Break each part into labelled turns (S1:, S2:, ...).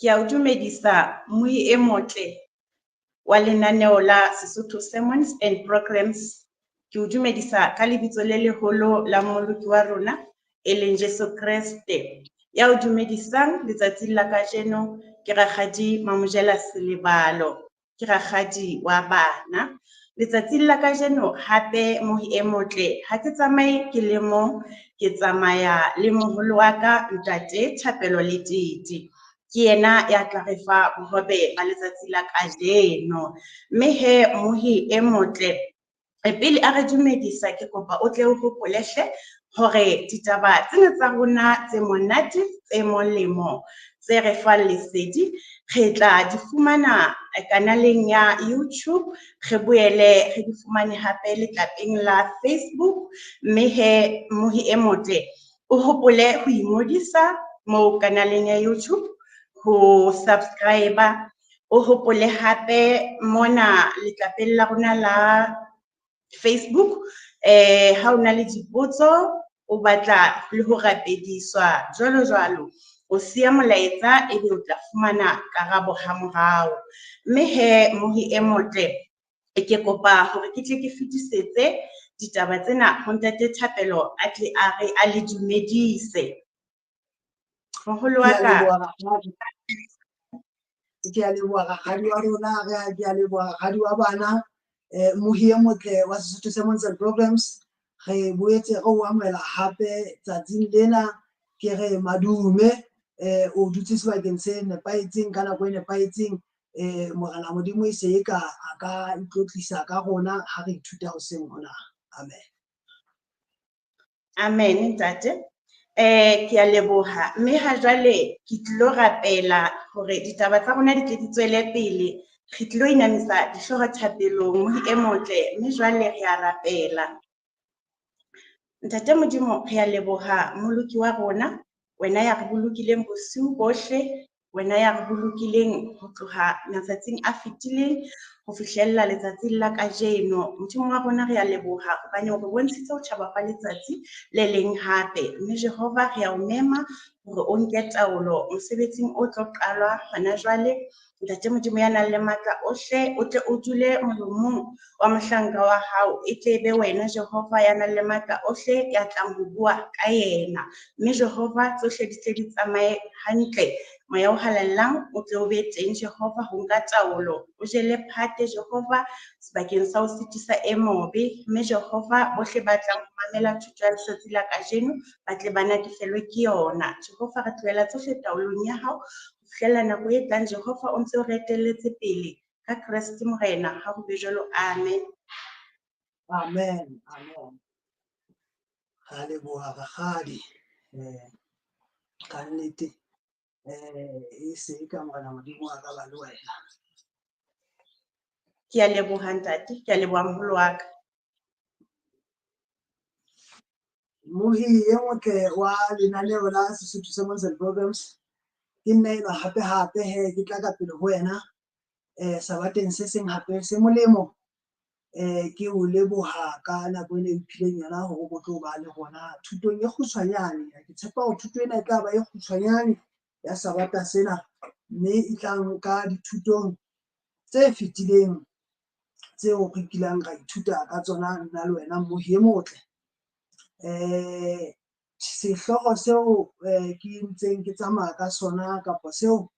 S1: Ke a o dumedisa moi e motle wa lenaneo la Sesotho Sermons and Programs. Ke o dumedisa ka lebitso le leholo la Mmoloki wa rona e leng Jesu Kreste. Ya o dumedisang letsatsing la kajeno ke Rakgadi Mamojela Selebalo, ke rakgadi wa bana. Letsatsing la kajeno hape mohi e motle ha ke tsamaye ke le mong, ke tsamaya le moholo wa ka Ntate Thapelo Letete. Ke yena ya tla re fa bohobe ba letsatsi la kajeno. Mme he mohi e motle, pele a re dumedisa ke kopa o tle o hopole hle hore ditaba tsena tsa rona tse monate, tse molemo, tse re fang lesedi, re tla di fumana kanaleng ya YouTube, re boele re di fumane hape letlapeng la Facebook. Mme he mohi e motle, o hopole ho ingodisa moo kanaleng ya YouTube, ho subscribe, o hopole hape mona letlapeng la rona la Facebook, ha o na le dipotso, o batla le ho rapediswa jwalo jwalo, o siya molaetsa ebe o tla fumana karabo ha morao. Mme he mohi e motle, ke kopa hore ke tle ke fetisetse ditaba tsena ho Ntate Thapelo a tle a re a le dumedise. Moholo wa ka.
S2: Ke a leboha rakgadi wa rona, ke a leboha rakgadi wa bana, mohi e motle wa Sesotho Sermons and Programs. Re boetse re o amohela hape tsatsing lena, ke re madume, o dutse sebakeng se nepahetseng ka nako e nepahetseng. Morena Modimo e se e ka a ka itlotlisa ka rona ha re ithuta hoseng hona. Amen.
S1: Amen, ntate. Ke a leboha. Mme ha jwale ke tlilo rapela hore ditaba tsa rona di tle di tswele pele. Re tlilo inamisa dihlooho thapelong, mohi e motle, mme jwale re a rapela. Ntate Modimo, re a leboha Mmoloki wa rona, wena ya re bolokileng bosiu bohle, wena ya re bolokileng ho tloha matsatsing a fetileng ho fihlella letsatsing la kajeno. Modimo wa rona, re a leboha hobane o re bontshitse ho tjhaba hwa letsatsi le leng hape. Mme Jehova, re a o mema hore o nke taolo mosebetsing o tlo qalwa hona jwale. Ntate Modimo ya nang le matla ohle, o tle o dule molomong wa mohlanka wa hao, e tle be wena Jehova ya nang le matla ohle ya tlang ho bua ka yena. Mme Jehova, tsohle di tle di tsamaye hantle. Moya o halalelang o tle o be teng Jehova ho nka taolo. O jele phate Jehova sebakeng sa ho sitisa e mobe. Mme Jehova, bohle ba tlang ho mamela thuto ya letsatsi la kajeno ba tle ba natefelwe ke yona. Jehova, re tlohela tsohle taolong ya hao ho fihlela nako e tlang. Jehova, o ntse o re etelletse pele ka Kreste Morena. Ha ho be jwalo. Amen.
S2: Amen. Amen. Ra leboha rakgadi. Ka nnete e se e ka Morena Modimo a ka ba le wena.
S1: Ke a leboha ntate, ke a leboha moholo wa ka.
S2: Mohi e motle wa lenaneo la Sesotho Sermons and Programs, ke nna enwa hape hape he ke tla ka pele ho wena sabateng se seng hape se molemo. Ke o leboha ka nako ena e mphileng yona hore o tlo ba le rona thutong e kgutshwanyane. Ke tshepa hore thuto ena e tla ba e kgutshwanyane ya sabata sena, mme e tla nka dithutong tse fetileng tseo re kileng ra ithuta ka tsona nna le wena mohi e motle. Sehlooho seo ke ntseng ke tsamaya ka sona kapa seo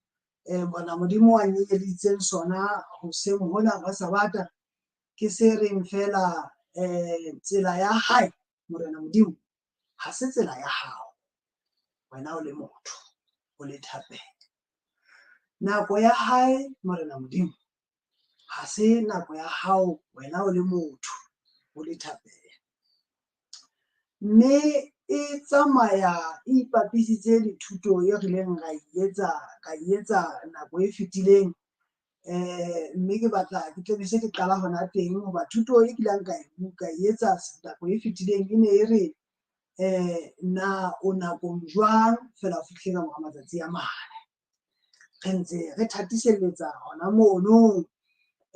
S2: Morena Modimo a nyenyeditseng sona hoseng hona hwa sabata ke se reng feela tsela ya hae Morena Modimo ha se tsela ya hao wena o le motho o le thapelo. Nako ya hae Morena Modimo ha se nako ya hao wena o le motho o le thapelo. Mme e tsamaya e ipapisitse le thuto e rileng ra e etsa ka e etsa nako e fetileng. Mme ke batla ke tle be se ke qala hona teng hoba thuto e kileng ka e ka e etsa nako e fetileng e ne e re na o nakong jwang feela o fihlile ka mora matsatsi a mane. Re ntse re thatiselletsa hona mono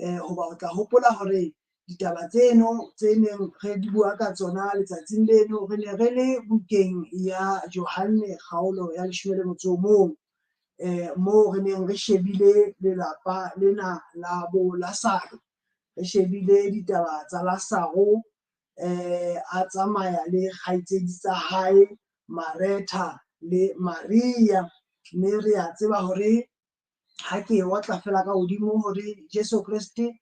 S2: hoba o tla hopola hore ditaba tseno tse neng re di bua ka tsona letsatsing leno re ne re le bukeng ya Johanne kgaolo ya 11. Moo re neng re shebile lelapa lena la bo Lazaro, re shebile ditaba tsa Lazaro a tsamaya le kgaitsedi tsa hae Maretha le Maria, mme re a tseba hore ha ke otla fela ka hodimo hore Jesu Kreste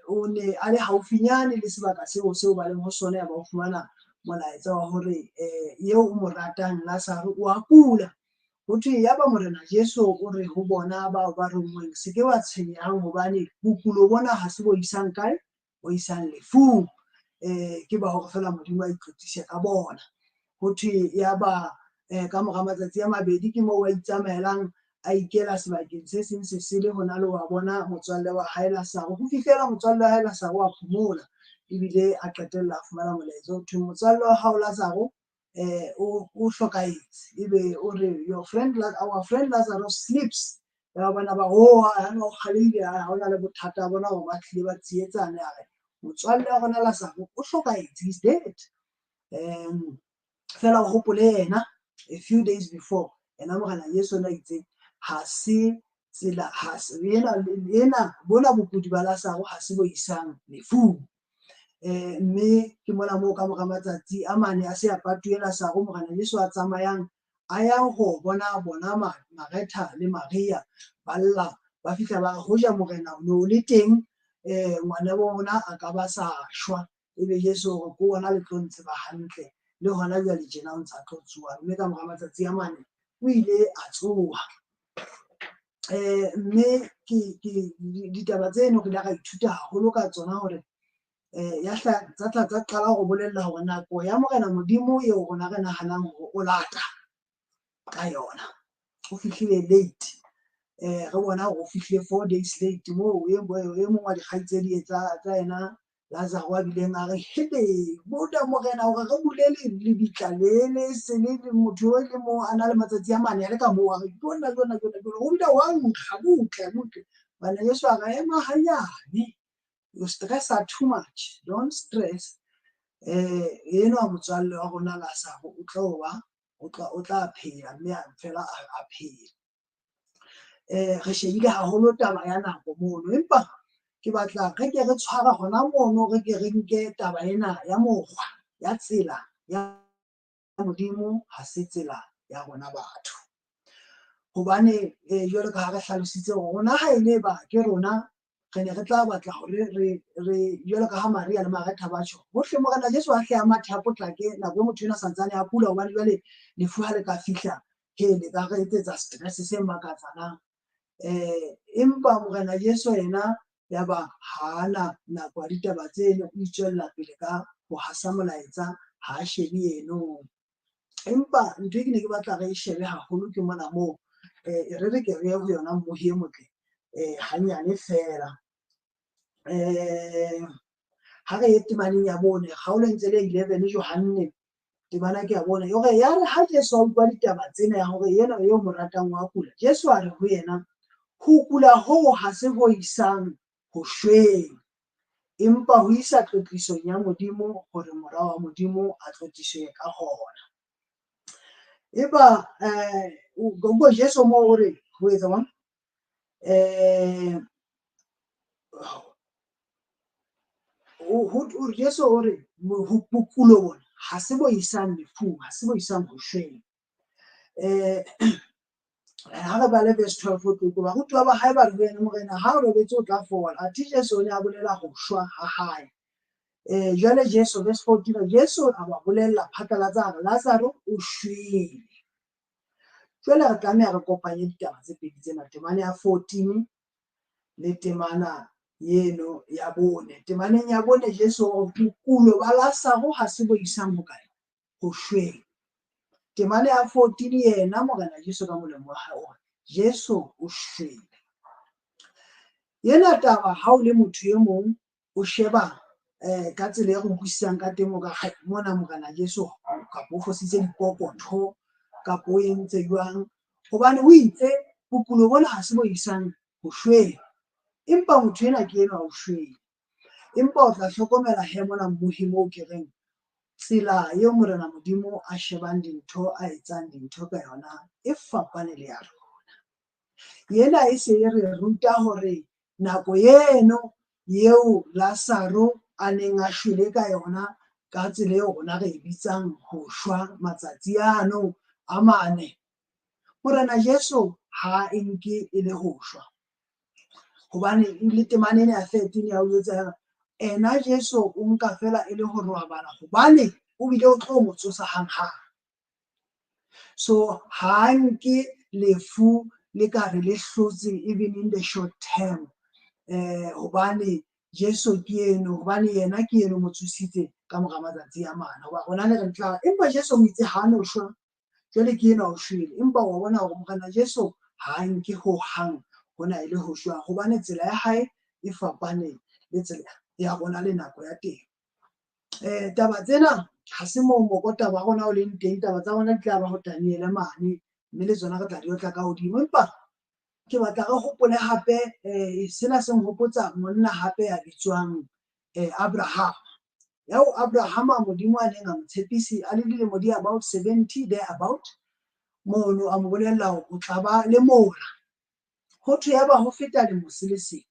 S2: o ne a le haufinyane le sebaka seo seo ba leng ho sona, ya ba o fumana molaetsa wa hore eo o mo ratang Lazaro o a kula. Ho thwe yaba Morena Jesu o re ho bona bao ba rongweng, se ke wa tshwenyehang hobane bokulo bona ha se bo isang kae, bo isang lefung. Ke ba hore fela Modimo a itlotlise ka bona. Ho thwe yaba ka mora matsatsi a mabedi ke moo a itsamaelang a ikela sebakeng se seng se sele, hona le wa bona motswalle wa hae Lazaro. Ho fihlela motswalle wa hae Lazaro a phomola, ebile a qetella a fumana molaetsa ho thwe motswalle wa hao Lazaro o hlokahetse. Ebe o re your friend, our friend Lazarus sleeps. Ya bona ba o ha no kgalehile, ha hona le bothata bona hore ba tlile ba tsietsane. A re motswalle wa rona Lazaro o hlokahetse, he's dead. Fela o hopole yena a few days before yena Morena Jesu na itse ha se tsela, ha se ena bona bokudi ba Lazaro ha se bo isang lefung. Mme ke mona moo ka mora matsatsi a mane a se a patuwe Lazaro, Morena Jesu a tsamayang a ya ho bona bona Maretha le Maria ba lla, ba fihla ba re hoja Morena o ne o le teng ngwana bo rona a ka ba sa shwa. Ebe Jesu o re ko ona le tlo ntseba hantle, le hona jwale tjena o ntsa tlo tsoha. Mme ka mora matsatsi a mane o ile a tsoha. Mme ke ditaba tseno re ile ra ithuta haholo ka tsona hore ya hla tsa tla tsa qala ho bolella hore nako ya Morena Modimo eo rona re nahanang hore o lata ka yona, o fihlile late. Re bona hore o fihlile 4 days late moo e mong wa dikgaitsedi tsa yena Lazaro a bileng a re hele bona Morena hore re bule lebitla le le se le motho e le mo a na le matsatsi a mane a le ka moo, a re jona jona jona jona ho bile wa nkga butle butle. Morena Jesu a re ema hanyane, you stress are too much, don't stress. Enwa motswalle wa rona Lazaro o tlo ba o tla phela, mme a fela a phela. Re shebile haholo taba ya nako mono, empa ke batla re ke re tshwara hona mono, re ke re nke taba ena ya mokgwa ya tsela ya Modimo ha se tsela ya rona batho. Hobane jwalo ka ha re hlalositse hore rona ha e le ba ke rona re ne re tla batla hore re jwalo ka ha Maria le Maretha ba tjho, hohle Morena Jesu a hle a mathe a potlake nako e motho ena santsane a kula, hobane jwale lefu ha le ka fihla he le ka re etsetsa stress se makatsanang. Empa Morena Jesu yena ya ba ha ana nako ya ditaba tseno, o itswella pele ka ho hasa molaetsa, ha a shebe eno. Empa ntho e ke ne ke batla re e shebe haholo ke mona moo re re ke re ye ho yona mmohi e motle hanyane fela. Ha re ye temaneng ya bone, kgaolo e ntse le 11 Johanne, temana ke ya bone, e hore ya re ha Jesu a utlwa ditaba tsena ya hore yena eo mo ratang wa kula, Jesu a re ho yena, ho kula hoo ha se ho isang ho shweng, empa ho isa tlotlisong ya Modimo, hore Mora wa Modimo a tlotliswe ka hona. Eba go Jesu mo o re ho etsa jwang? Jesu o re bokulo bona ha se bo isang lefung, ha se bo isang ho shweng. Ha re bale verse 12 o tlo barutiwa ba hae ba re ho yena, Morena ha o robetse o tla fola. Athe Jesu o ne a bolela ho shwa ha hae. Jwale Jesu verse 14, Jesu a ba bolella phatlalatsa a re Lazaro o shwele. Jwale re tlameha re kopanye ditaba tse pedi tsena, temana ya 14 le temana eno ya bone. Temaneng ya bone Jesu o re bokulo ba Lazaro ha se bo isang hokae? Ho shweng. Temana ya 14 yena Morena Jesu ka molemo wa hae o re Jesu o shwele. Ena taba ha o le motho e mong o sheba ka tsela e re utlwisisang ka teng, o ka re mona Morena Jesu kapa o fositse dipokotho kapa o entse jwang, hobane o itse bokulo bona ha se bo isang ho shweng, empa motho ena ke enwa o shwele. Empa o tla hlokomela he mona mmohi moo ke reng tsela eo Morena Modimo a shebang dintho, a etsang dintho ka yona e fapane le ya rona. Ena e se e re ruta hore nako eno eo Lazaro a neng a shwele ka yona ka tsela eo rona re e bitsang ho shwa matsatsi ano a mane, Morena Jesu ha e nke e le ho shwa. Hobane le temana ena ya 13 ya o jwetsa ena Jesu o nka fela e le ho robala hobane o bile o tlo mo tsosa hanghang. So ha nke lefu le ka re le hlotse even in the short term, hobane Jesu ke eno, hobane yena ke eno mo tsositse ka mora matsatsi a mane. Hoba rona ne re tla, empa Jesu o itse ha no shwa, jwale ke enwa o shwele. Empa wa bona hore Morena Jesu ha nke ho hang hona e le ho shwa, hobane tsela ya hae e fapane le tsela ya rona le nako ya teng. Taba tsena ha se moo mokotaba wa rona o leng teng, taba tsa rona di tla ba ho Daniele mane, mme le tsona re tla di otla ka hodimo. Empa ke batla re hopole hape, sena se nhopotsa monna hape ya bitswang Abrahama. Yao Abrahama Modimo a neng a mo tshepise a le dilemo di about 70 there about, mono a mo bolella hore o tla ba le mora. Ho thwe yaba ho feta lemo se le seng,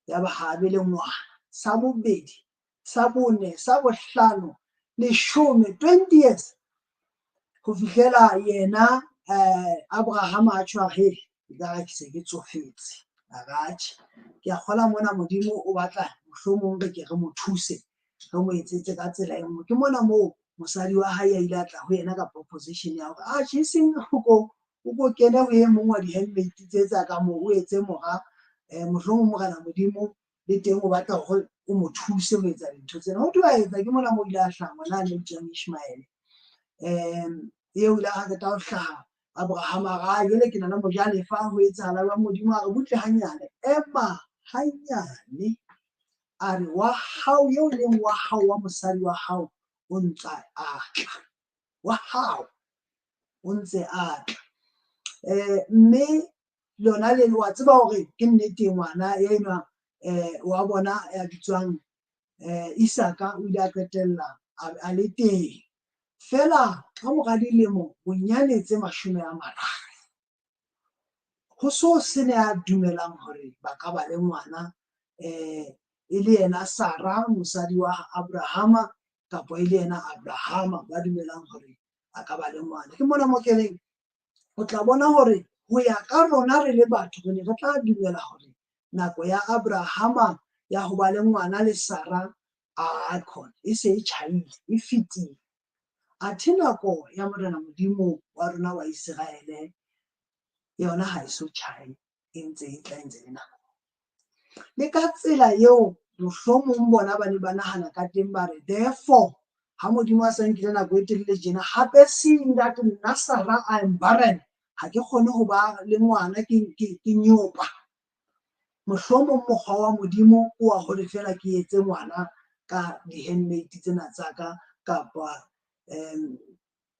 S2: yaba ha a be le ngwana. Sa bobedi, sa bone, sa bohlano, leshome, 20 years, ho fihlela yena Abrahama a tjho a re, ekare ke se ke tsofetse. A re, atjhe, ke a kgola mona Modimo o batla mohlomong re ke re mo thuse, re mo etsetse ka tsela e nngwe. Ke mona moo mosadi wa hae a ile a tla ho yena ka proposition ya hore, atjhe, eseng o ko kene ho e mong wa di-handmaid tse tsa ka moo, o etse mora, mohlomong Morena Modimo le teng o batla hore o mo thuse ho etsa dintho tsena. Ho thwe a etsa, ke mona moo ile a hlaha ngwana a ne bitswang Ishmaele. Eo ile a qeta ho hlaha Abraham a re, ah, jwale ke na le mojalefa, ho etsahala jwang? Modimo a re, butle hanyane, ema hanyane. A re, wa hao eo leng wa hao wa mosadi wa hao o ntsa a tla, wa hao o ntse a tla. Mme lona le wa tseba hore ke nnete ngwana enwa wa bona ya bitswang Isaka o ile a qetella a le teng. Feela ka mora dilemo bonyane tse 30, ho so se ne a dumelang hore ba ka ba le ngwana, e le yena Sara mosadi wa Abrahama kapa e le yena Abrahama ba dumelang hore a ka ba le ngwana. Ke mona mo ke reng o tla bona hore ho ya ka rona re le batho re ne re tla dumela hore nako ya Abrahama ya ho ba le ngwana le Sara a khona e se e tjhaile, e fetile. Athe nako ya Morena Modimo wa rona wa Iseraele yona ha e so tjhae, e ntse e tla, e ntse le nako. Le ka tsela eo mohlomong bona ba ne ba nahana ka teng, ba re therefore ha Modimo a sa nkile nako e telele tjena, hape seeing that nna Sara I am barren, ha ke kgone ho ba le ngwana, ke nyopa. Mohlomong mokgwa wa Modimo o wa hore feela ke etse ngwana ka di-handmaid tsena tsa ka kapa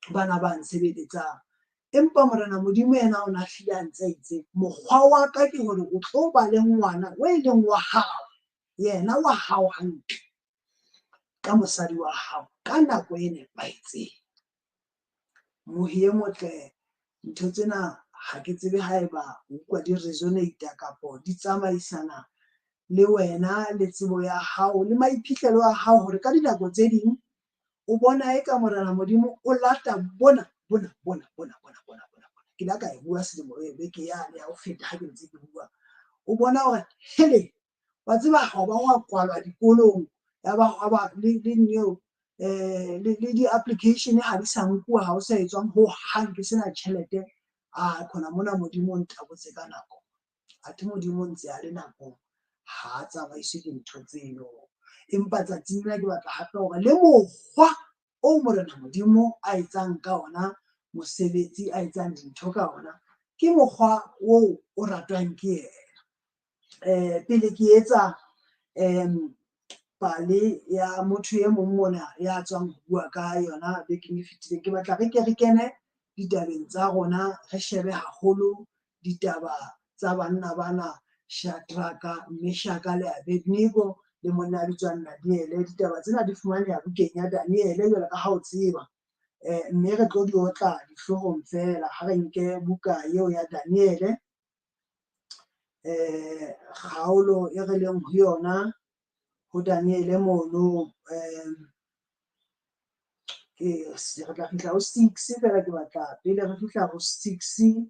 S2: bana ba ntshebeletsang. Empa Morena Modimo yena o na hlile a ntse a itse, mokgwa wa ka ke hore o tlo ba le ngwana o e leng wa hao, yena wa hao hantle, ka mosadi wa hao ka nako e nepahetseng. Mohi e motle, ntho tsena ha ke tsebe haeba o utlwa di resonate kapo di tsamaisana le wena le tsebo ya hao le maiphihlelo a hao, hore ka dinako tse ding o bona eka Morena Modimo o lata bona bona bona bona bona bona bona bona. Ke la ka e bua selemo e beke yane ya ho feta ha ke ntse ke bua, o bona hore hele wa tseba ha ba wa kwalwa dikolong, ya ba hwa ba le le neo le di-application ha di sa nkuwa, ha o sa etswang ho hang, ke sena tjhelete. A khona mona Modimo o ntabotse ka nako. Athe Modimo o ntse a le nakong, ha a tsamaiswe ke ntho tseno. Empa tsatsing lena ke batla hape hore le mokgwa o Morena Modimo a etsang ka ona mosebetsi, a etsang dintho ka ona, ke mokgwa oo o ratwang ke yena. Pele ke etsa pale ya motho e mong mona ya tswang ho bua ka yona bekeng e fetileng, ke batla re ke re kene ditabeng tsa rona, re shebe haholo ditaba tsa banna bana Shadraka, Meshaka le Abednego le monna ya bitswang Daniele. Ditaba tsena di fumaneha bukeng ya Daniele jwalo ka ha o tseba, mme re tlo di otla dihloohong feela ha re nke buka eo ya Daniele. Kgaolo e re leng ho yona ho Daniele mono, ke re tla fihla ho 6 fela, ke batla pele re fihla ho 6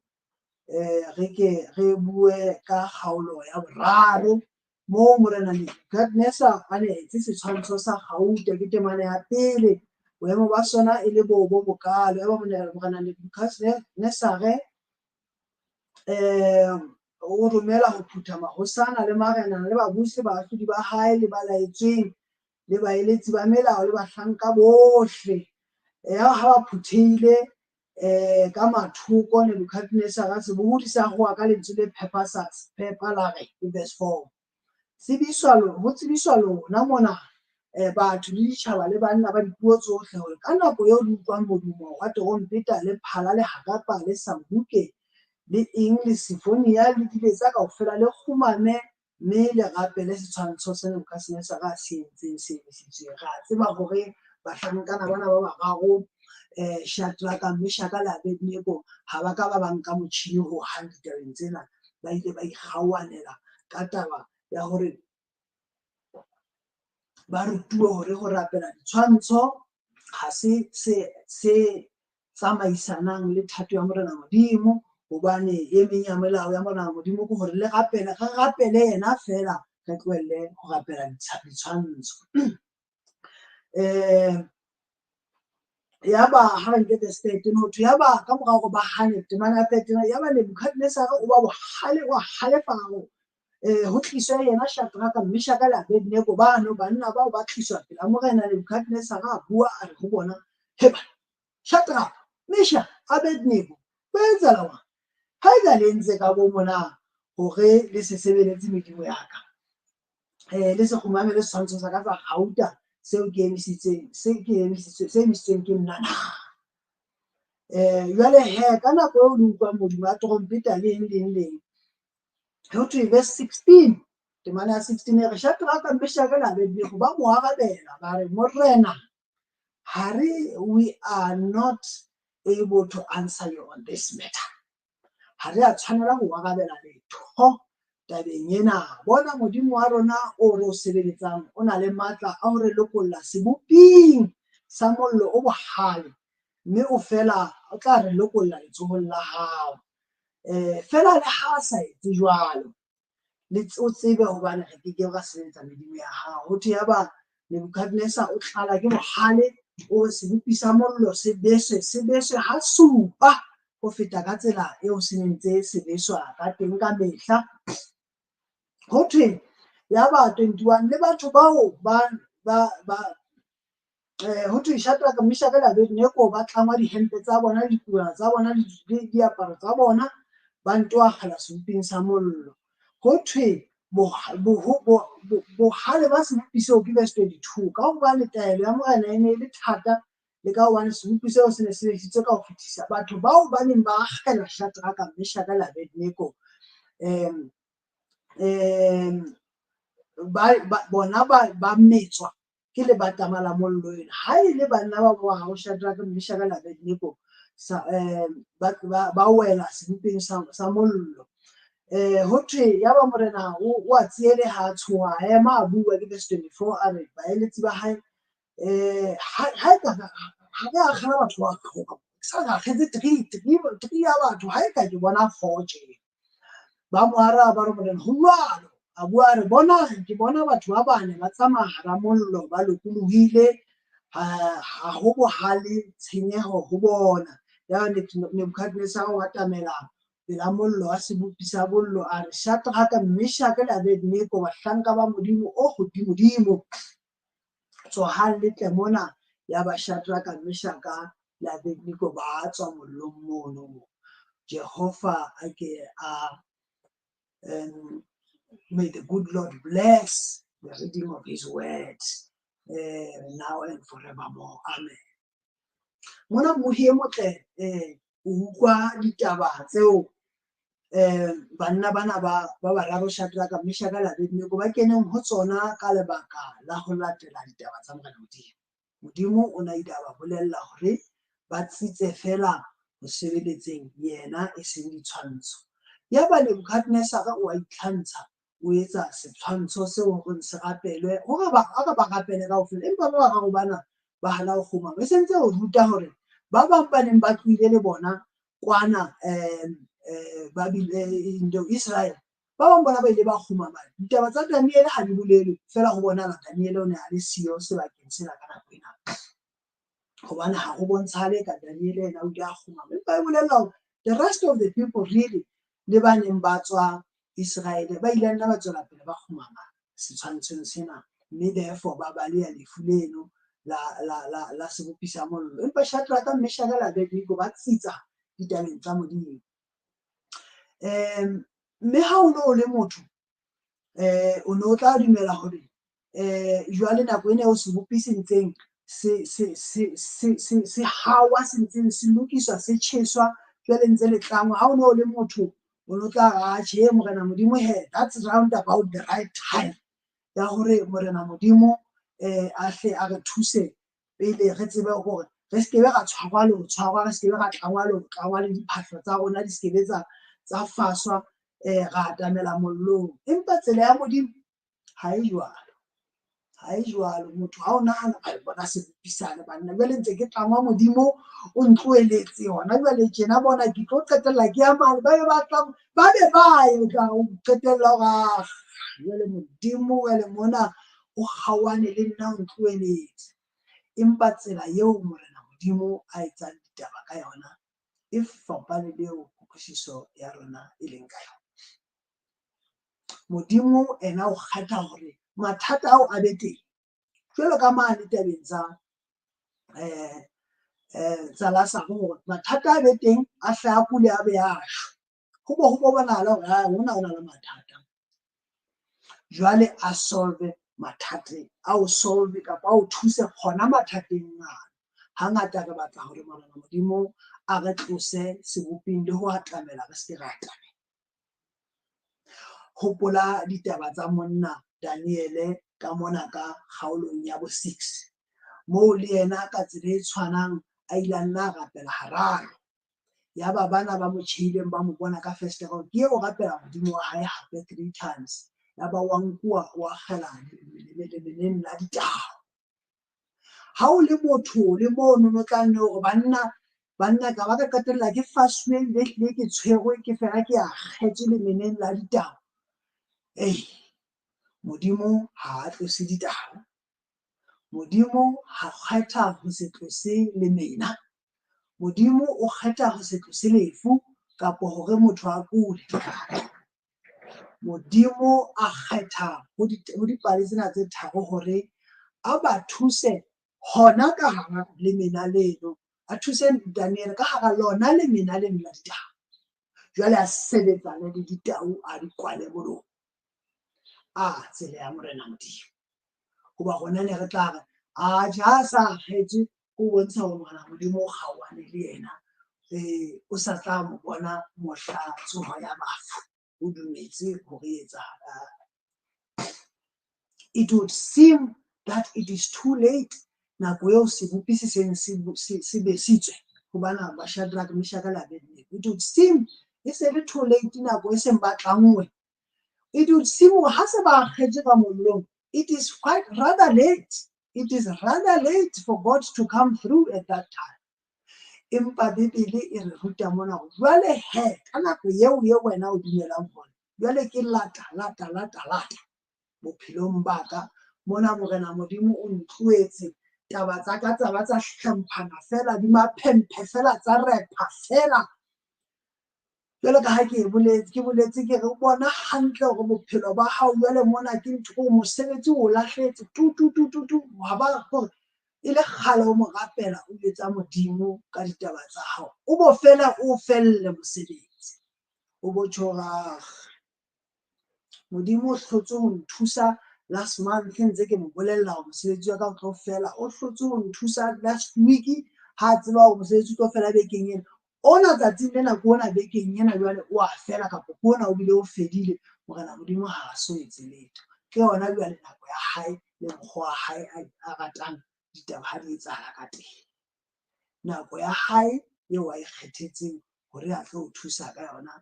S2: re ke re bue ka kgaolo ya boraro moo Morena Nebukadnezar a ne etse setshwantsho sa kgauta. Ke temana ya pele, boemo ba sona e le bo bokalo. Yaba Morena Nebukadnezar o romela ho phutha mahosana le marena le babusi, baahlodi ba hae le ba laetsweng le baeletsi ba melao le bahlanka bohle. Ya ha ba phuthehile ka mathoko, Nebukadnezar sebohodi sa howa ka lentswe le phepa la re, ke verse 4, ho tsebiswa lona mona batho le ditjhaba le banna ba dipuo tsohle hore ka nako eo le utlwang modumo wa terompeta le phala le harapa le sambuke le eng le sifonia le diletsa kaofela, le kgumame mme le rapele setshwantsho se Nebukadnezar a se entseng se emisitsweng. Re a tseba hore bahlankana bana ba bararo, Shadraka, Meshaka le Abednego, ha ba ka ba ba nka motjhini ho hang ditabeng tsena. Ba ile ba ikgaoanela ka taba ya hore ba rutuwe hore ho rapela ditshwantsho ha se se tsamaisanang le thato ya Morena Modimo, hobane e meng ya melao ya Morena Modimo ke hore le rapele, re rapele yena fela, re tlohelle ho rapela ditshwantsho. Yaba ha re nke verse 13, ho thwe yaba ka mora hore ba hane temana ya 13, yaba Nebukadnezar o ba bohale, wa halefa hore ho tliswe yena Shadraka, Meshaka le Abednego. Bano banna bao ba tliswa pela Morena Nebukadnezar, a bua a re ho bona, heba Shadraka, Mesha, Abednego, ho etsahala jwang? Ha eka le entse ka bo mona hore le se sebeletse medimo ya ka, le se kgumame le setshwantsho sa ka sa kgauta seo ke emisitseng, se ke emisitswe, se emisitsweng ke nna na? Jwale he, ka nako eo le utlwang modumo wa trompeta le eng le eng le eng, ho thwe verse 16, temana ya 16 e re, Shadraka, Meshaka le Abednego ba mo arabela ba re, Morena, ha re, we are not able to answer you on this matter. Ha re a tshwanela ho arabela letho tabeng ena. Bona, Modimo wa rona o re o sebeletsang o na le matla a ho re lokolla seboping sa mollo o bohale, mme o fela o tla re lokolla letsohong la hao. Fela le ha a sa etse jwalo, le o tsebe hobane re ke ke ra sebeletsa medimo ya hao. Ho thwe yaba Nebukadnezar o tlala ke bohale, o re sebopi sa mollo se beswe, se beswe ha supa ho feta ka tsela eo se neng tse se beswa ka teng ka mehla. Ho thwe yaba 21 le batho bao ba ba ba ho thwe Shadraka, Meshaka le Abednego ba tlangwa dihempe tsa bona, dikuwana tsa bona le diaparo tsa bona, ba nto akgela seboping sa mollo. Ho thwe bohale ba sebopi seo ke verse 22, ka hobane taelo ya morena e ne e le thata, le ka hobane sebopi seo se ne se besitswe ka ho fetisa, batho bao ba neng ba akgela Shadraka, Meshaka le Abednego, bona ba metswa ke lebatama la mollo ena. Ha e le banna ba bararo, Shadraka, Meshaka le Abednego, ba wela sebopeng sa mollo. Ho thwe yaba morena o a tsieleha, a tshoha, a ema, a bua, ke verse 24, a re baeletsi ba hae, ha eka ha re akgela batho ba tlhoka, sa re akgetse three ya batho, ha eka ke bona 4 tje. Ba mo araba ba re, Morena, ho jwalo. A bua a re, bonang, ke bona batho ba bane ba tsamaya hara mollo, ba lokolohile, ha ho bohale tshenyeho ho bona. Yaba Nebukadnezar o atamela pela mollo wa sebopi sa bollo, a re, Shadraka, Meshaka le Abednego, bahlanka ba Modimo o hodimodimo, tsohang le tle mona. Yaba Shadraka, Meshaka le Abednego ba tswa mollong mono. Jehova a ke a, may the good Lord bless the reading of his word, now and forevermore. Amen. Mona mmohi e motle, o utlwa ditaba tseo banna bana ba bararo, Shadraka, Meshaka le Abednego, ba keneng ho tsona ka lebaka la ho latela ditaba tsa Morena Modimo. Modimo o na ile a ba bolella hore ba tsitse fela ho sebeletseng yena, e seng ditshwantsho. Yaba Nebukadnezare o a itlhantsha, o etsa setshwantsho seo horeng se rapelwe, hore ba re ba rapele kaofela, empa ba bararo bana ba hana ho kgumama. E sentse o ruta hore ba bang ba neng ba tlohile le bona kwana Israel, ba bang bona ba ile ba kgumama. Ditaba tsa Daniele ha di bolelwe, feela ho bonahala Daniele o ne a le siyo sebakeng sena ka nako ena, hobane ha ho bontshahale ka Daniele yena o ile a kgumama. Empa e bolella hore the rest of the people really le ba neng ba tswa Israele ba ile nna ba tswela pele ba kgumama setshwantshong sena, mme therefore ba baleha lefu leno la sebopi sa mollo. Empa Shadraka, Meshaka le Abednego ba tsitsa ditabeng tsa Modimo. Mme ha o no o le motho, o ne o tla dumela hore jwale nako ena eo sebopi se ntseng se hawa, se ntseng se lokiswa, se tjheswa, jwale ntse le tlangwa. Ha o no o le motho, o no tla re, atjhe Morena Modimo he, that's round about the right time ya hore Morena Modimo a hle a re thuse pele re tsebe hore re se kebe ra tshwarwa le ho tshwarwa, re se kebe ra tlangwa le ho tlangwa, le diphahlo tsa rona di se kebe tsa faswa, ra atamela mollong. Empa tsela ya Modimo ha e jwalo, ha e jwalo. Motho ha o nahana, a bona sebopisane banna, jwale ntse ke tlangwa, Modimo o ntlohelletse hona jwale tjena, bona ke tlo qetella ke ya mane, ba be ba tla, ba be ba ye, o tla o qetella hore ah jwale Modimo jwale mona o kgaohane le nna, o ntlohelletse. Empa tsela eo Morena Modimo a etsang ditaba ka yona e fapane le eo kutlwisiso ya rona e leng ka yona. Modimo ena o kgetha hore mathata ao a be teng, jwalo ka mane tabeng tsa Lazaro, hore mathata a be teng, a hle a kule, a be a shwe, ho bo ho bonahala hore ha hona o na le mathata. Jwale a solve mathata a o solve kapa a o thuse hona mathateng ana. Hangata re batla hore Morena Modimo a re tlose seboping le ho atamela, re se ke ra atamela. Hopola ditaba tsa monna Daniele ka mona ka kgaolong ya bo 6, moo le yena ka tsela e tshwanang a ile a nna a rapela hararo. Yaba bana ba mo tjhehileng ba mo bona ka fesetere hore ke eo rapela Modimo wa hae hape 3 times. Yaba wa nkuwa wa akgela lemeneng la ditau. Ha o le motho le mono no tla nne hore banna ka ba ka qetella ke fasuwe ebile ehlile ke tshwerwe ke fela ke akgetswe lemeneng la ditau. Modimo ha a tlose ditau. Modimo ha kgetha ho se tlose lemena. Modimo o kgetha ho se tlose lefu kapa hore motho a kule. Modimo a kgetha ho dipale tsena tse tharo hore a ba thuse hona ka hara lemena leno, a thuse Daniel ka hara lona lemena leno la ditau. Jwale a sebetsane le ditau, a di kwale molomo. A tsela ya Morena Modimo. Hoba rona ne re tla re, atjhe ha sa akgetswe, ho bontsha hore Morena Modimo o kgaohane le yena, o sa tla mo bona mohla tsoho ya bafu. O dumetse hore e etsahala. It would seem that it is too late nako eo sebopi se seng se besitswe ho bana ba Shadrach, Meshach le Abednego. It would seem e se le too late nako e seng ba tlangwe. It would seem hore ha se ba akgetswe ka mollong, it is quite rather late. It is rather late for God to come through at that time. Empa Bibele e re ruta mona hore jwale he, ka nako eo ye wena o dumelang hore jwale ke lata, lata, lata, lata bophelong ba ka. Mona Morena Modimo o ntlohetse, taba tsa ka tsa ba tsa hlomphana fela, di maphemphe fela, tsa repha fela. Jwalo ka ha ke boletse, ke boletse ke re o bona hantle hore bophelo ba hao jwale mona ke ntho o mosebetsi o lahletse tu tu tu tu tu, ha ba hore e le kgale o mo rapela, o etsa Modimo ka ditaba tsa hao, o bo fela o felle mosebetsi, o bo tjho hore, Modimo o hlotse ho nthusa last month ntse ke mo bolella hore mosebetsi wa ka o tlo fela, o hlotse ho nthusa last week ha a tseba hore mosebetsi o tlo fela bekeng ena. Ona tsatsing lena ke ona bekeng ena jwale o a fela kapa ke ona o bile o fedile, Morena Modimo ha a so etse letho. Ke yona jwale nako ya hae le mokgwa wa hae a ratang ditaba ha di etsahala ka teng. Nako ya hae eo a e kgethetseng hore a tlo o thusa ka yona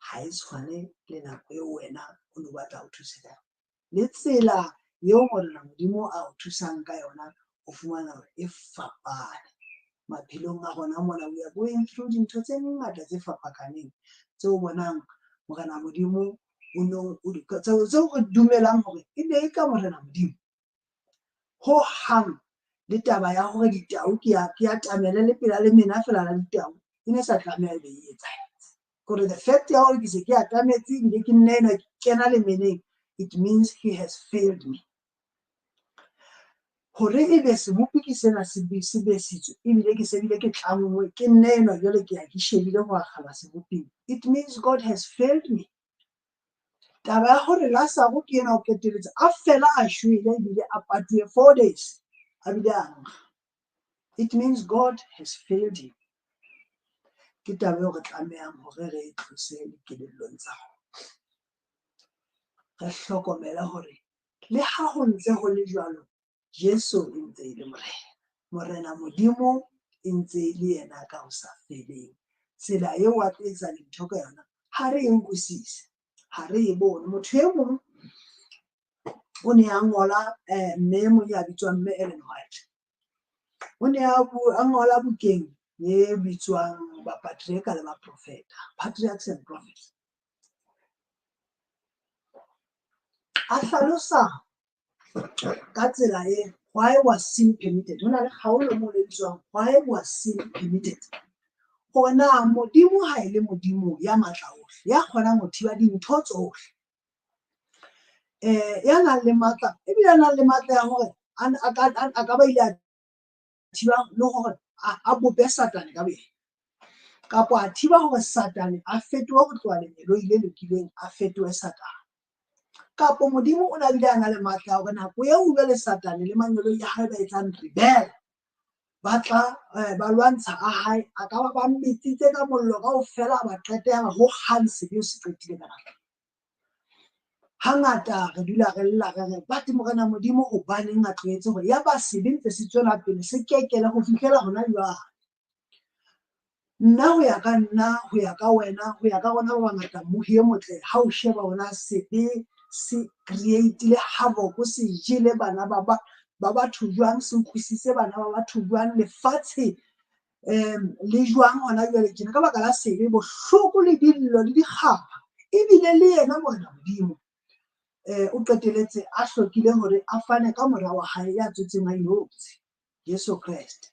S2: ha e tshwane le nako eo wena o no batla ho thuse ka yona. Le tsela eo Morena Modimo a o thusang ka yona, o fumana hore e fapane. Maphelong a rona mona we are going through dintho tse ngata tse fapakaneng tseo bonang Morena Modimo o no tseo re dumelang hore e ne e ka Morena Modimo ho hang le taba ya hore ditau ke ya tamele le pela le mena fela la ditau e ne sa tlameha e be e etsahetse. Kore the fact ya hore ke se ke atametse ebile ke nna enwa ke kena lemeneng, it means he has failed me. Hore ebe sebopi ke sena se besitswe ebile ke se bile ke tlanngwe ke nna enwa jwale ke ya ke shebile ho akgela seboping, it means God has failed me. Taba ya hore Lazaro ke yena o qetelletse a fela a shwele ebile a patuwe 4 days a bile a nkga, it means God has failed him. Ke taba eo re tlamehang hore re e tlose dikelellong tsa rona. Re hlokomele hore le ha ho ntse ho le jwalo, Jesu e ntse e le Morena. Morena Modimo e ntse e le yena ka ho sa feleng. Tsela eo a tlo etsa dintho ka yona ha re e utlwisise, ha re e bone. Motho e mong o ne a ngola mme e mong ya bitswang mme Ellen White. O ne a ngola bukeng e bitswang Bapatriarcha le Baprofeta, Patriarchs and Prophets. A hlalosa ka tsela e why was sin permitted. Ho na le kgaolo moo le bitswang why was sin permitted. Hore na Modimo ha e le Modimo ya matla ohle, ya kgonang ho thiba dintho tsohle, ya nang le matla, ebile a nang le matla ya hore a ka ba ile a thiba le hore a bope Satane ka boyena, kapa a thiba hore Satane a fetohe ho tloha lengeloi le lokileng a fetohe Satane. Kapo Modimo o na bile a na le matla a hore nako eo jwale Satane le mangeloi a hae ba etsang rebel, ba tla ba lwantsha a hae, a ka ba ba mmetsitse ka mollo kaofela, ba qetela ho hang sebe se qetile ka nako. Hangata re dula re lla re re but Morena Modimo hobaneng a tlohetse hore ya ba sebe ntse se tswela pele se kekele ho fihlela hona jwale. Nna ho ya ka nna, ho ya ka wena, ho ya ka rona ba bangata, mmohi e motle, ha o sheba hona sebe se create-ile havoc, se jele bana ba batho jwang, se utlwisitse bana ba batho jwang, lefatshe le jwang hona jwale tjena ka baka la sebe, bohloko le dillo le dikgapha. Ebile le yena Morena Modimo o qeteletse a hlokile hore a fane ka mora wa hae ya tswetseng a inotshi, Jesu Kreste.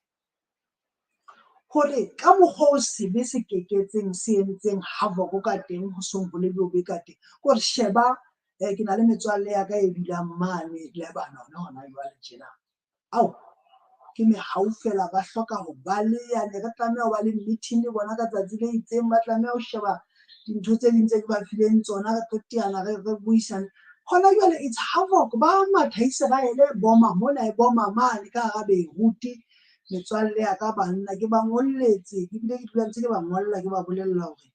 S2: Hore ka mokgwa o sebe se keketseng se entseng havoc ka teng, ho song ho le bobe ka teng. Kore sheba ke na le metswalle ya ka e dulang mane Lebanon hona jwale tjena. Ao, ke mehau fela, ba hloka ho baleha, ne re tlameha ho ba le meeting le bona ka tsatsi le itseng, ba tlameha ho sheba dintho tse ding tse ke ba fileng tsona, re tlo teana re buisane. Hona jwale it's havoc, ba matha Israele, boma mona e boma mane ka hara Beirut. Metswalle ya ka banna ke ba ngolletse, ke bile ke dula ntse ke ba ngolla, ke ba bolella hore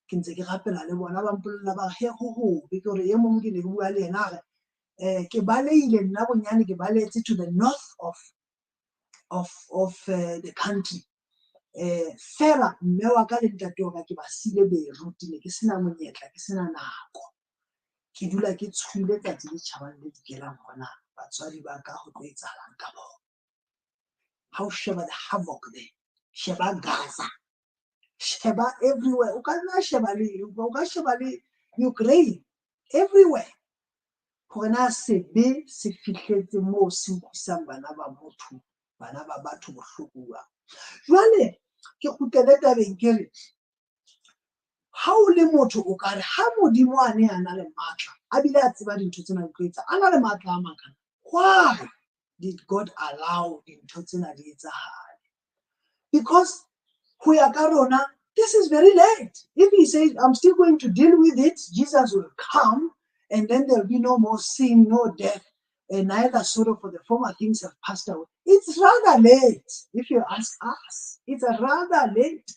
S2: ke ntse ke rapela le bona, ba mpolella ba re he ho hobe. Ke hore e mong ke ne ke bua le yena a re ke balehile nna bonyane, ke balehetse to the north of the country. Fela mme wa ka le ntate wa ka ke ba siile Beirut, ne ke sena monyetla, ke sena nako. Ke dula ke tshohile tsatsi le tjhabang le dikelang hore na batswadi ba ka ho tlo etsahalang ka bona. Ha o sheba the havoc there, sheba Gaza, sheba everywhere. O ka nna sheba le, o ka sheba le Ukraine, everywhere. Hore na sebe se fihletse moo se utlwisang bana ba motho, bana ba batho bohloko jwang. Jwale ke kgutlele tabeng ke re, ha o le motho o ka re ha Modimo a ne a na le matla, a bile a tseba dintho tsena di tlo etsa, a na le matla a makana, why did God allow dintho tsena di etsahale? Because ho ya ka rona, this is very late. If he says, I'm still going to deal with it, Jesus will come and then there will be no more sin, no death, and neither sorrow, for the former things have passed away. It's rather late, if you ask us. It's rather late.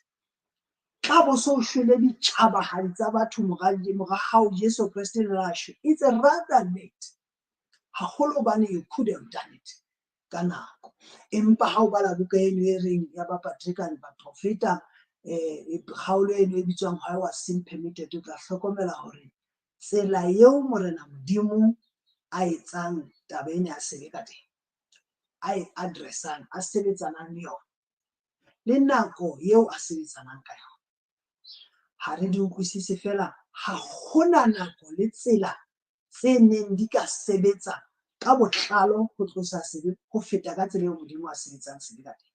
S2: Tla bo so shwele ditjhabahadi tsa batho mora hao Jesu Kreste le la shwe. It's rather late. Haholo hobane you could have done it ka nako. Empa ha o bala buka eno e reng ya Bapatriarcha le Baprofeta, Kgaolo eno e bitswang Why Was Sin Permitted, o tla hlokomela hore tsela eo Morena Modimo a etsang taba ena ya sebe ka teng, a e addressang, a sebetsanang le yona, le nako eo a sebetsanang ka yona, ha re di utlwisise fela. Ha hona nako le tsela tse neng di ka sebetsa ka botlalo ho tlosa sebe ho feta ka tsela eo Modimo a sebetsang sebe ka teng.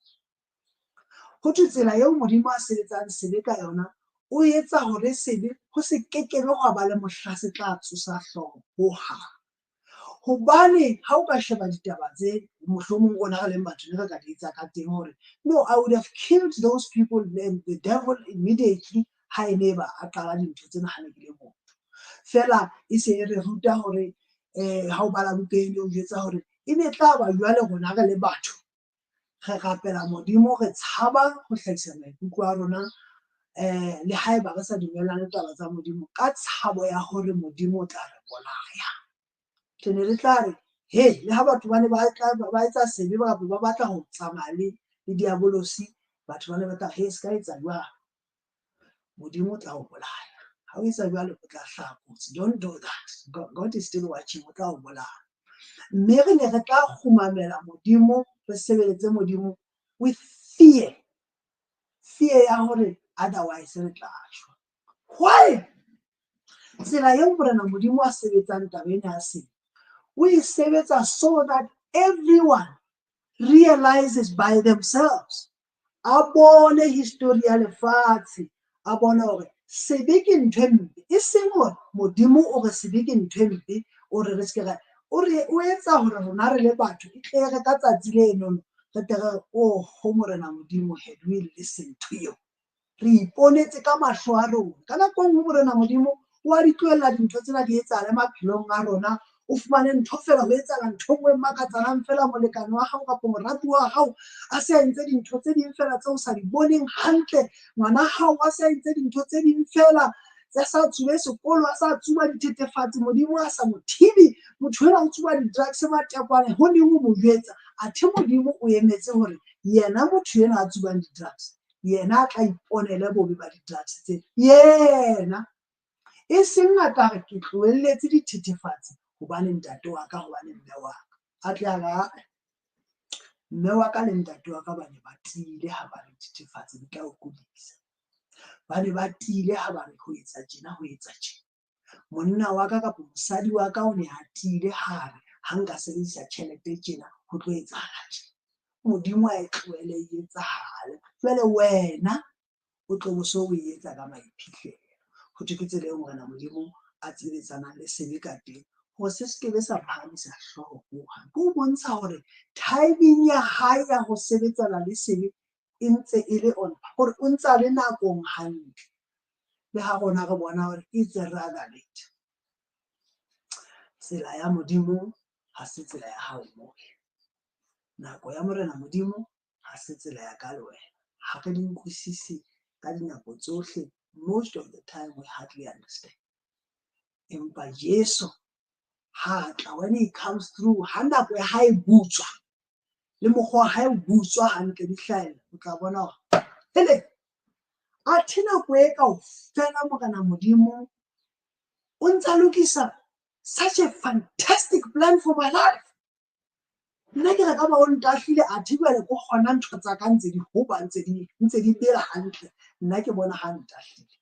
S2: Ho thwe tsela eo Modimo a sebetsang sebe ka yona, o etsa hore sebe ho se kekebe hwa ba le mohla se tla tsosa hlooho hohang. Hobane ha o ka sheba ditaba tse mohlomong rona re leng batho ne re ka di etsa ka teng hore no, I would have killed those people and the devil immediately ha e ne ba a qala dintho tsena ha ne ke le motho. Fela e se e re ruta hore ha o bala buka eno o jwetsa hore e ne tla ba jwale rona re le batho re rapela Modimo, re tshaba ho hlahisa maikutlo a rona le haeba re sa dumellane taba tsa Modimo ka tshabo ya hore Modimo o tla re bolaya. Re ne re tla re he le ha batho ba ne ba tla ba etsa sebe kapa ba batla ho tsamaya le diabolosi, batho ba ne ba tla he se ka etsa jwalo, Modimo o tla o bolaya. Ha o etsa jwalo o tla hlaha kotsi. Don't do that. God is still watching, o tla o bolaya. Mme re ne re tla kgumamela Modimo, re sebeletse Modimo with fear. Fear ya hore otherwise re tla shwa. Why? Tsela eo Morena Modimo a sebetsang taba ena ya sebe, o e sebetsa so that everyone realizes by themselves. A bone history ya lefatshe, a bone hore sebe ke ntho e mpe. E seng hore Modimo o re sebe ke ntho e mpe, o re re se ke ra, o re o etsa hore rona re le batho e tle re ka tsatsi leno re tle re oho Morena Modimo, had we listened to you. Re iponetse ka mahlo a rona. Ka nako e nngwe Morena Modimo o a di tlohella dintho tsena di etsahale maphelong a rona. O fumane ntho fela ho etsahala ntho e nngwe e makatsanang fela, molekane wa hao kapa moratuwa wa hao a se a entse dintho tse ding fela tseo o sa di boneng hantle, ngwana hao a se a entse dintho tse ding fela tse sa tsube sekolo, a sa tsuba dithethefatsi, Modimo a sa mo thibi, motho enwa o tsuba di-drugs matekwane, ho neng o mo jwetsa. Athe Modimo o emetse hore yena motho enwa a tsubang di-drugs, yena a tla iponele bobe ba di-drugs tse yena. E seng a tla re ke tlohelletse dithethefatsi hobane ntate wa ka, hobane mme wa ka. A tle a re, mme wa ka le ntate wa ka ba ne ba tiile ha ba re dithethefatsi di tla o kudisa. Ba ne ba tiile ha ba re ho etsa tjena, ho etsa tjena. Monna wa ka kapa mosadi wa ka o ne a tiile ha re ha nka sebedisa tjhelete tjena ho tlo etsahala tjena. Modimo a e tlohele e etsahale. Jwale wena o tlo bo so o e etsa ka maiphihlelo. Ho thwe ke tsela eo Morena Modimo a sebetsanang le sebe ka teng hore se se kebe sa phahamisa hlooho hohang. Ke ho bontsha hore timing ya hae ya ho sebetsana le sebe e ntse e le on, hore o ntse a le nakong hantle. Le ha rona re bona hore it's a rather late. Tsela ya Modimo ha se tsela ya hao moe. Nako ya Morena Modimo ha se tsela ya ka le wena. Ha re di utlwisise ka dinako tsohle. Most of the time we hardly understand. Empa Jesu ha tla, when he comes through, ha nako ya hae butswa, le mokgwa wa hae o butswa hantle di hlahella, o tla bona hore hele, athe nako e kaofela Morena Modimo o ntsa lokisa such a fantastic plan for my life. Nna ke re ka ba o ntahlile, athe jwale ko kgona ntho tsa ka ntse di hoba, ntse di bela hantle. Nna ke bona ha ntahlile.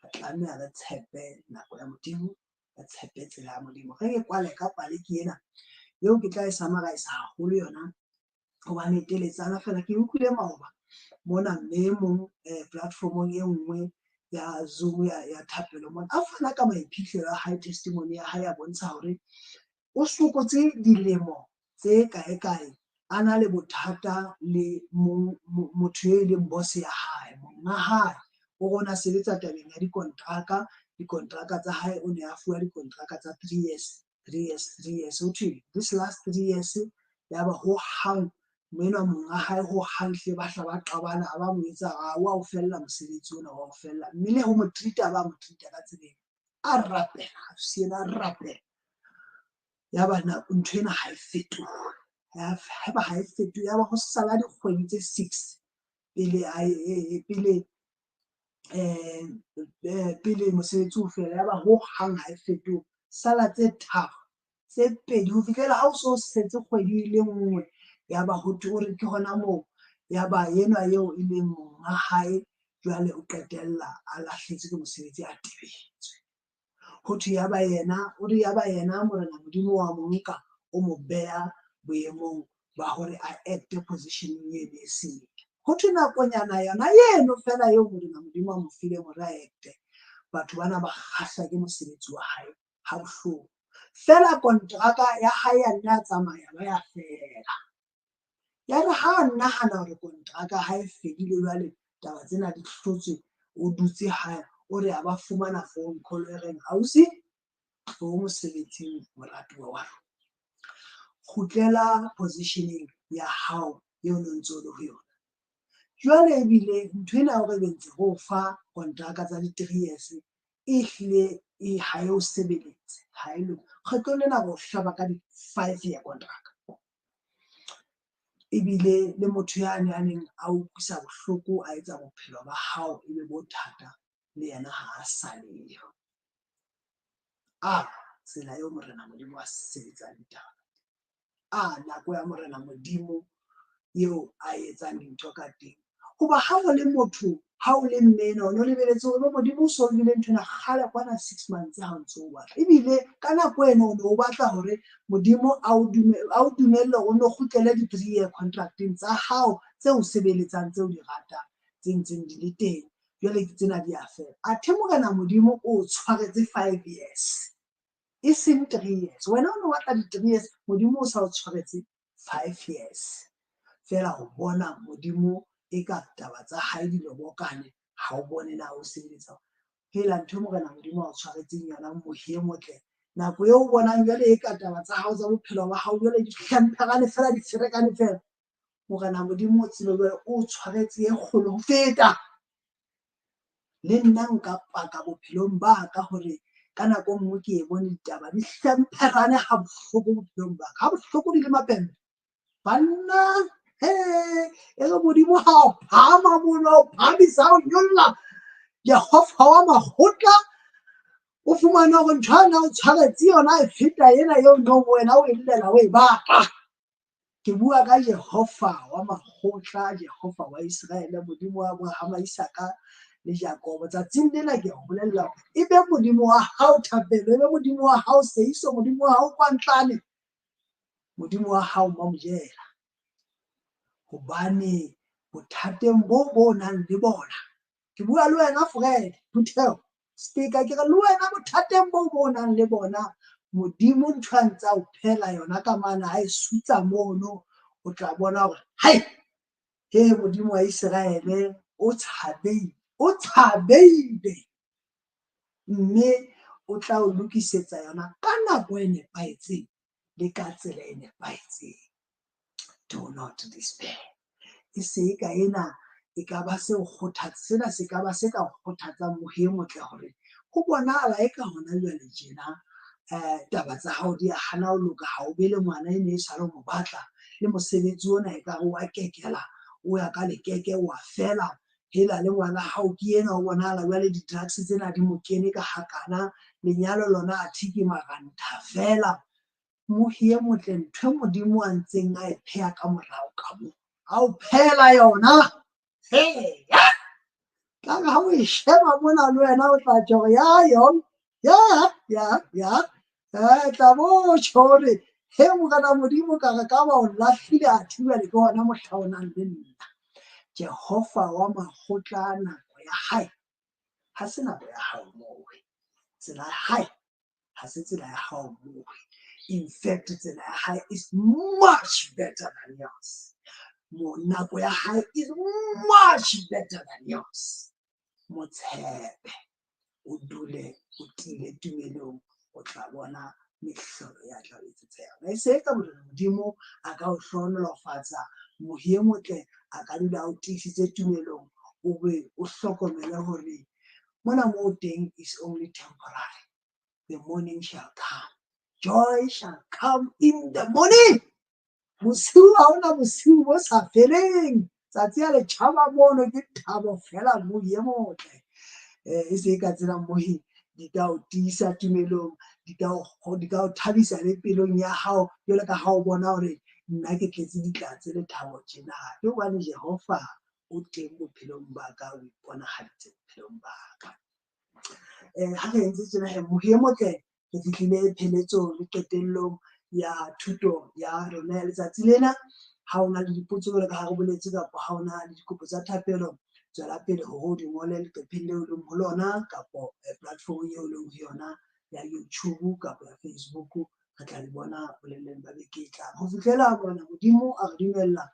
S2: Re tlameha re tshepe nako ya Modimo, re tshepe tsela ya Modimo. Re ke kwale ka pale ke ena eo ke tla e summarize haholo yona hobane e teletsana fela. Ke utlwile maoba mona mme e mong platformong e nngwe ya Zoom ya thapelo mona a fana ka maiphihlelo a hae, testimony ya hae, a bontsha hore o sokotse dilemo tse kae kae a na le bothata le motho e leng boss ya hae, monga hae. O rona sebetsa tabeng ya dikontraka, dikontraka tsa hae o ne a fuwa dikontraka tsa 3 years, 3 years, 3 years. Ho thwe this last 3 years ya ba ho hang menwa monga hae ho hang hle ba hla ba qabana, a ba mo etsa a wa o fella mosebetsi ona wa o fella, mme le ho mo treat-a ba mo treat-a ka tseleng. A rapela, ausi ena a rapela. Ya ba ntho ena ha e fetohe. Haeba ha e fetohe, ya ba ho sala dikgwedi tse 6 pele a pele pele mosebetsi o fela. Yaba hohang ha e fetohe, sala tse tharo tse pedi ho fihlela ha o so setse kgwedi e le nngwe. Yaba ho thwe o re ke hona moo, yaba enwa eo e leng monga hae jwale o qetella a lahlehetswe ke mosebetsi, a tebetswe. Ho thwe yaba yena, o re yaba yena Morena Modimo wa mo nka, o mo beha boemong ba hore a acte positioneng eno e seng. Ho thwe nakonyana yona eno fela eo Morena Modimo a mo fileng hore a acte, batho bana ba kgahlwa ke mosebetsi wa hae ha bohloko. Fela kontraka ya hae ya nna ya tsamaya ba ya fela. Ya re ha a nahana hore kontraka ha e fedile jwale taba tsena di hlotswe, o dutse hae, o re a ba fumana phone call e reng, ausi tlo mosebetsing moratuwa wa rona, kgutlela positioneng ya hao eo no ntso o le ho yona. Jwale ebile ntho ena ya hore ebe ntse re o fa kontraka tsa di-3 years e hlile e ha e o sebeletse, ha e loke. Kgetlong lena re o hlaba ka di-5 year contract. Ebile le motho yane a neng a utlwisa bohloko, a etsa bophelo ba hao ebe bo thata, le yena ha a sa leyo. A tsela eo Morena Modimo a sebetsang ditaba, a nako ya Morena Modimo eo a etsang dintho ka teng. Hoba ha o le motho, ha o le mme enwa, o no lebeletse hore Modimo o solvile nthwena kgale kwana 6 months ha o ntso o batla. Ebile ka nako eno o no o batla hore Modimo a o dumelle hore o no kgutlele di-3 year contract-eng tsa hao tse o sebeletsang, tseo di ratang, tse ntseng di le teng. Jwale ke tsena di a fela. Athe Morena Modimo o tshwaretse 5 years, e seng 3 years. Wena o no batla di-3 years, Modimo o sa o tshwaretse 5 years. Feela ho bona Modimo e ka taba tsa hae di lobokane, ha o bone na o sebeletsa. Hela ntho Morena Modimo a o tshwaretseng yona mohi e motle. Nako eo o bonang jwale e ka taba tsa hao tsa bophelo ba hao jwale di hlempherane fela, di ferekane fela. Morena Modimo o tsebe jwale o tshwaretse e kgolo ho feta. Le nna nka paka bophelong ba ka hore ka nako e nngwe ke e bone ditaba di hlempherane ha bohloko bophelong ba ka, ha bohloko di le mapembe. Banna, he, e re Modimo ha o phahama mono, o phahamisa, o nyolla Jehova wa makgotla, o fumane hore ntho ana o tshwaretse yona e feta ena eo no wena o e llela o e batla. Ke bua ka Jehova wa makgotla, Jehova wa Iseraele, Modimo wa Abrahama, Isaka le Jakobo. Tsatsing lena ke o bolella hore e be Modimo wa hao thapelo, e be Modimo wa hao seiso, Modimo wa hao kwantlane, Modimo wa hao Mamojela. Hobane bothateng bo bo nang le bona, ke bua le wena Fred, phutheho, speaker, ke re le wena bothateng bo bo nang le bona, Modimo ntho a ntse a o phela yona ka mane, ha e sutla mono, o tla bona hore hai, he Modimo wa Iseraele o tshabeile, o tshabeile, mme o tla o lokisetsa yona ka nako e nepahetseng le ka tsela e nepahetseng. Do not despair. E se e ka ena e ka ba se o kgothatsa, sena se ka ba se ka o kgothatsang mohi e motle hore ho bonahala e ka hona jwale tjena, taba tsa hao di a hana ho loka, ha o be le ngwana e ne e sale o mo batla, le mosebetsi ona ekare wa kekela, o ya ka lekeke wa fela, hela le ngwana hao ke ena o bonahala jwale di-drugs tsena di mo kene ka hakana, lenyalo lona athe ke marantha fela. Mohi e motle, ntho e Modimo a ntseng a e pheha ka morao ka moo, a o phehela yona. He, ya! Tla re ha o e sheba mona le wena o tla tjho hore ya yong, ya, ya, ya. Tla bo tjho hore he Morena Modimo ka re ka ba o lahlile athe jwale ke hona mohla o nang le nna. Jehova wa makgotla, nako ya hae ha se nako ya hao mowe. Tsela ya hae ha se tsela ya hao mowe. In fact, tsela ya hae is much better than yours. Mo nako ya hae is much better than yours. Mo tshepe, o dule o tiile tumelong, o tla bona mehlolo ya tla o etsetsa yona. E se e ka Morena Modimo a ka o hlohonolofatsa, mohi e motle a ka dula a o tiisitse tumelong, o be o hlokomele hore mona moo teng is only temporary. The morning shall come. Joy shall come in the morning. Bosiu ha hona bosiu bo sa feleng. Tsatsi a le tjhaba mono ke thabo fela mohi e motle. E se e ka tsena mohi di ka o tiisa tumelong, di ka o thabisa le pelong ya hao jwalo ka ha o bona hore nna ke tletse ditlatse le thabo tjena. Ke hobane Jehova o teng bophelong ba ka, o iponahaditse bophelong ba ka. Ha re entse tjena he, mohi e motle, re fihlile pheletsong le qetellong ya thuto ya rona ya letsatsi lena. Ha o na le dipotso jwalo ka ha re boletse, kapa ha o na le dikopo tsa thapelo, tswela pele hore o di ngole leqepheng leo leng ho lona kapa platform eo leng ho yona ya YouTube kapa ya Facebook. Re tla di bona boleleng ba beke e tlang. Ho fihlela Morena Modimo a re dumella,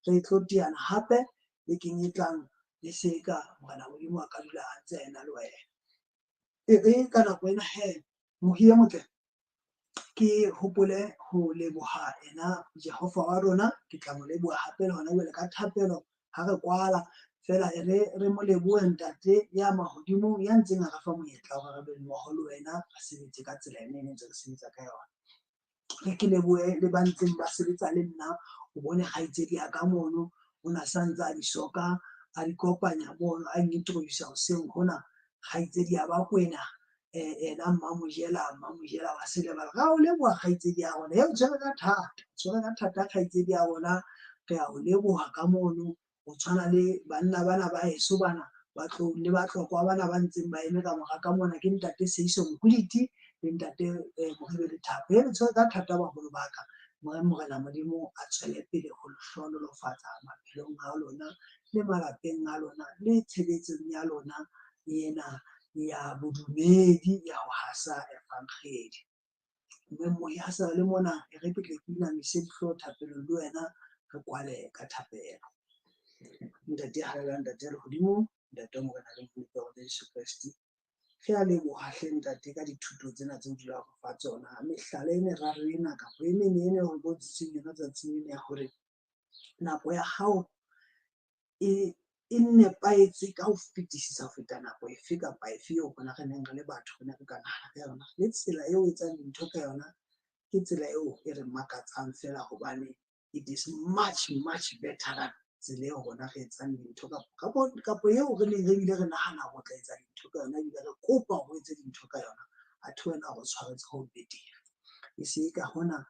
S2: re tlo teana hape bekeng e tlang, le se ka Morena Modimo a ka dula a ntse a ena le wena. E re ka nako ena he, mohi e motle, ke hopole ho leboha ena Jehova wa rona. Ke tla mo leboha hape le hona jwale ka thapelo ha re kwala fela. E re mo lebohe Ntate ya mahodimong ya ntseng a re fa monyetla hore re be mmoho le wena, re sebetse ka tsela ena e ntse re sebetsa ka yona. Re ke lebohe le ba ntseng ba sebetsa le nna. O bone kgaitsedi ya ka mono, o na sa ntse a di soka, a di kopanya mono, a introduce hoseng hona. Kgaitsedi ya Bakwena, ena Mmamojela wa Selebala. Ra o leboha kgaitsedi ya rona, e o tshwere ka thata, tshwere ka thata kgaitsedi ya rona. Re a o leboha ka mono. O tshwana le banna bana ba heso bana ba tlo le ba tlokwa bana ba ntseng ba eme ka mora ka mona, ke Ntate Seiso Mokuliti le Ntate Moribe Lethapo. E le tshwere ka thata baholo ba ka. Morena Modimo a tswele pele ho le hlohonolofatsa maphelong a lona le malapeng a lona le tshebetsong ya lona ena ya bodumedi ya ho hasa evangeli. Mme mohi ha sa le mona, e re ke tle ke inamise dihlooho thapelong le wena, re kwale ka thapelo. Ntate ya halalelang, Ntate ya lehodimo, Ntate wa Morena le Mmoloki wa rona Jesu Kreste, re a leboha hle Ntate ka dithuto tsena tseo dulang ho fa tsona. Mehlala e meraro ena kapa e mene ena e re bontshitseng yona tsatsing lena ya hore nako ya hao e nepahetse ka ho fetisisa ho feta nako efe kapa efe eo rona re neng re le batho re ne re ka nahana ka yona. Le tsela eo o etsang dintho ka yona ke tsela eo e re makatsang fela, hobane it is much, much better than tsela eo rona re etsang dintho kapo eo re neng re bile re nahana ho tla etsa dintho ka yona, ebile re kopa hore o etse dintho ka yona. Athe wena o tshwaretse ho betere. E se ka hona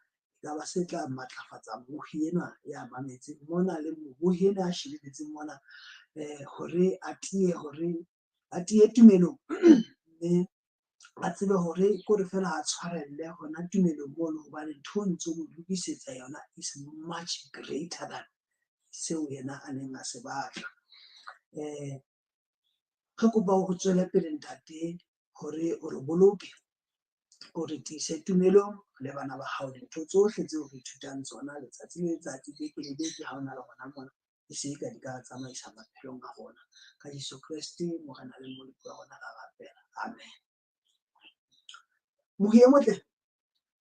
S2: e ka ba se tla matlafatsa mohi enwa ya mametseng mona le mobohi enwa ya shebelletseng mona, hore a tiye, hore a tiye tumelong, mme a tsebe hore kore fela a tshwarelle hona tumelong mono, hobane ntho o ntso mo lokisetsa yona is much greater than seo yena a neng a se batla. Re kopa hore tswele pele Ntate hore o re boloke, o re tiise tumelong le bana ba hao, dintho tsohle tseo re ithutang tsona letsatsi le letsatsi, beke le beke, ha ona le rona mona, e se ka di ka tsamaisa maphelong a rona. Ka Jesu Kreste Morena le Mmoloki wa rona ra rapela, amen. Mohi e motle,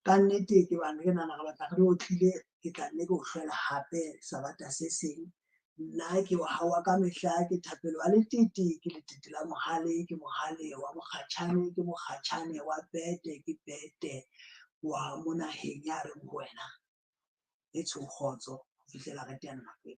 S2: ka nnete ke bana ke nahana re batla re otlile, ke tla nne ke o hlwela hape sabata se seng. Nna ke wa hao wa ka mehla, ke thapelo wa letete, ke letete la mohale, ke mohale wa mokgatjhane, ke mokgatjhane wa bete, ke bete wa monaheng ya reng ho wena e tsho kgotso ho fihlela re teana nako e.